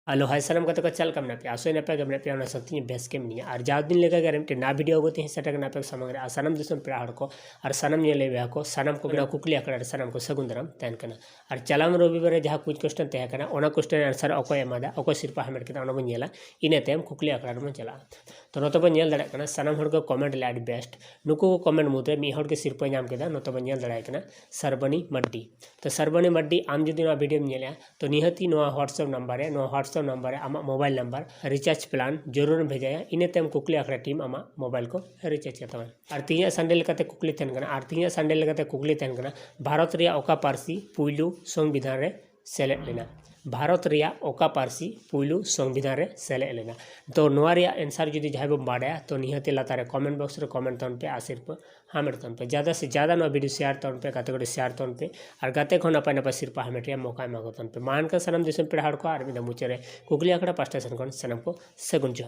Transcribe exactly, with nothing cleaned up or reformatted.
Hello, hi, ᱥᱟᱱᱟᱢ ᱜᱟᱛᱮ ᱠᱚ, ᱪᱮᱫ ᱞᱮᱠᱟ ᱢᱮᱱᱟᱜ ᱯᱮᱭᱟ? ᱟᱥᱚᱭ ᱱᱟᱯᱟᱭ ᱜᱮ ᱢᱮᱱᱟᱜ ᱯᱮᱭᱟ, ᱚᱱᱟ ᱥᱟᱶᱛᱮ ᱤᱧ ᱵᱮᱥ ᱜᱮ ᱢᱤᱱᱟᱹᱧᱟ᱾ ᱟᱨ ᱡᱟᱣ ᱫᱤᱱ ᱞᱮᱠᱟ ᱜᱮ ᱟᱨ ᱢᱤᱫᱴᱮᱱ ᱱᱟᱣᱟ video ᱟᱹᱜᱩ ᱛᱮ ᱤᱧ ᱥᱮᱴᱮᱨ ᱠᱟᱱᱟ ᱟᱯᱮ ᱠᱚ ᱥᱟᱢᱟᱝ ᱨᱮ᱾ ᱟᱨ ᱥᱟᱱᱟᱢ ᱫᱤᱥᱚᱢ ᱯᱮᱲᱟ ᱦᱚᱲ ᱠᱚ ᱟᱨ ᱥᱟᱱᱟᱢ ᱧᱮᱞᱮ ᱵᱚᱭᱦᱟ ᱠᱚ, ᱥᱟᱱᱟᱢ ᱠᱚ ᱱᱚᱣᱟ ᱠᱩᱠᱞᱤ ᱟᱠᱷᱲᱟ ᱨᱮ ᱥᱟᱱᱟᱢ ᱠᱚ ᱥᱟᱹᱜᱩᱱ ᱫᱟᱨᱟᱢ ᱛᱟᱦᱮᱱ ᱠᱟᱱᱟ᱾ ᱟᱨ ᱪᱟᱞᱟᱣᱮᱱ ᱨᱚᱵᱤᱵᱟᱨ ᱨᱮ ᱡᱟᱦᱟᱸ quiz question ᱛᱟᱦᱮᱸ ᱠᱟᱱᱟ, ᱚᱱᱟ question answer ᱚᱠᱚᱭ ᱮᱢᱟᱫᱟ, ᱚᱠᱚᱭ ᱥᱤᱨᱯᱟᱹ ᱦᱟᱢᱮᱴ ᱠᱮᱫᱟ, ᱚᱱᱟ ᱵᱚᱱ ᱧᱮᱞᱟ᱾ ᱤᱱᱟᱹ ᱛᱟᱭᱚᱢ ᱠᱩᱠᱞᱤ ᱟᱠᱷᱲᱟ ᱨᱮᱵᱚᱱ ᱪᱟᱞᱟᱜᱼᱟ᱾ ᱛᱚ ᱱᱚᱛᱮ ᱵᱚᱱ ᱧᱮᱞ ᱫᱟᱲᱮᱭᱟᱜ ᱠᱟᱱᱟ, ᱥᱟᱱᱟᱢ ᱦᱚᱲ ᱠᱚ comment ᱞᱮᱫᱼᱟ, ᱟᱹᱰᱤ best᱾ ᱱᱩᱠᱩ ᱠᱚ comment ᱢᱩᱫᱽᱨᱮ ᱢᱤᱫ ᱦᱚᱲ ᱜᱮ ᱥᱤᱨᱯᱟᱹᱭ ᱧᱟᱢ ᱠᱮᱫᱟ᱾ ᱱᱚᱛᱮ ᱵᱚᱱ ᱧᱮᱞ ᱫᱟᱲᱮᱭᱟᱭ ᱠᱟᱱᱟ, ᱥᱟᱨᱵᱟᱱᱤ ᱢᱟᱨᱰᱤ᱾ ᱛᱚ ᱥᱟᱨᱵᱟᱱᱤ ᱢᱟᱨᱰᱤ, ᱟᱢ ᱡᱩᱫᱤ ᱱᱚᱣᱟ videoᱢ ᱧᱮᱞᱮᱜᱼᱟ, ᱛᱚ ᱱᱤᱦᱟᱹᱛᱤ ᱱᱚᱣᱟ WhatsApp number ᱨᱮ, ᱱᱚᱣᱟ WhatsApp number ᱨᱮ ᱟᱢᱟᱜ mobile number recharge plan ᱡᱟᱹᱨᱩᱲᱮᱢ ᱵᱷᱮᱡᱟᱭᱟ᱾ ᱤᱱᱟᱹ ᱛᱟᱭᱚᱢ ᱠᱩᱠᱞᱤ ᱟᱠᱷᱲᱟ team ᱟᱢᱟᱜ mobile ᱠᱚ recharge ᱠᱟᱛᱟᱢᱟ᱾ ᱟᱨ ᱛᱮᱦᱮᱧᱟᱜ Sunday ᱞᱮᱠᱟᱛᱮ ᱠᱩᱠᱞᱤ ᱛᱟᱦᱮᱱ ᱠᱟᱱᱟ, ᱟᱨ ᱛᱮᱦᱮᱧᱟᱜ Sunday ᱞᱮᱠᱟᱛᱮ ᱠᱩᱠᱞᱤ ᱛᱟᱦᱮᱱ ᱠᱟᱱᱟ, ᱵᱷᱟᱨᱚᱛ ᱨᱮᱭᱟᱜ ᱚᱠᱟ ᱯᱟᱹᱨᱥᱤ ᱯᱩᱭᱞᱩ ᱥᱚᱝᱵᱤᱫᱷᱟᱱ ᱨᱮ ᱥᱮᱞᱮᱫ ᱞᱮᱱᱟ? ᱵᱷᱟᱨᱚᱛ ᱨᱮᱭᱟᱜ ᱚᱠᱟ ᱯᱟᱹᱨᱥᱤ ᱯᱩᱭᱞᱩ ᱥᱚᱝᱵᱤᱫᱷᱟᱱ ᱨᱮ ᱥᱮᱞᱮᱫ ᱞᱮᱱᱟ? ᱛᱚ ᱱᱚᱣᱟ ᱨᱮᱭᱟᱜ answer ᱡᱩᱫᱤ ᱡᱟᱦᱟᱸᱭ ᱵᱚᱱ ᱵᱟᱰᱟᱭᱟ, ᱛᱚ ᱱᱤᱦᱟᱹᱛᱤ ᱞᱟᱛᱟᱨ ᱨᱮ comment box ᱨᱮ comment ᱛᱟᱵᱚᱱ ᱯᱮ ᱟᱨ ᱥᱤᱨᱯᱟᱹ ᱦᱟᱢᱮᱴ ᱛᱟᱵᱚᱱ ᱯᱮ᱾ ᱡᱟᱫᱟ ᱥᱮ ᱡᱟᱫᱟ ᱱᱚᱣᱟ video share ᱛᱟᱵᱚᱱ ᱯᱮ, ᱜᱟᱛᱮ ᱠᱚ ᱴᱷᱮᱱ share ᱛᱟᱵᱚᱱ ᱯᱮ, ᱟᱨ ᱜᱟᱛᱮ ᱠᱚ ᱱᱟᱯᱟᱭ ᱱᱟᱯᱟᱭ ᱥᱤᱨᱯᱟᱹ ᱦᱟᱢᱮᱴ ᱨᱮᱭᱟᱜ ᱢᱚᱠᱟ ᱮᱢᱟ ᱠᱚ ᱛᱟᱵᱚᱱ ᱯᱮ᱾ ᱢᱟ ᱮᱱᱠᱷᱟᱱ ᱥᱟᱱᱟᱢ ᱫᱤᱥᱚᱢ ᱯᱮᱲᱟ ᱦᱚᱲ ᱠᱚ ᱟᱨ ᱢᱤᱫ ᱫᱷᱟᱣ ᱢᱩᱪᱟᱹᱫ ᱨᱮ ᱠᱩᱠᱞᱤ ᱟᱠᱷᱲᱟ ᱯᱟᱥᱴᱟ ᱥᱮᱱ ᱠᱷᱚᱱ ᱥᱟᱱᱟᱢ ᱠᱚ ᱥᱟᱹᱜᱩᱱ ᱡᱚᱦᱟᱨ᱾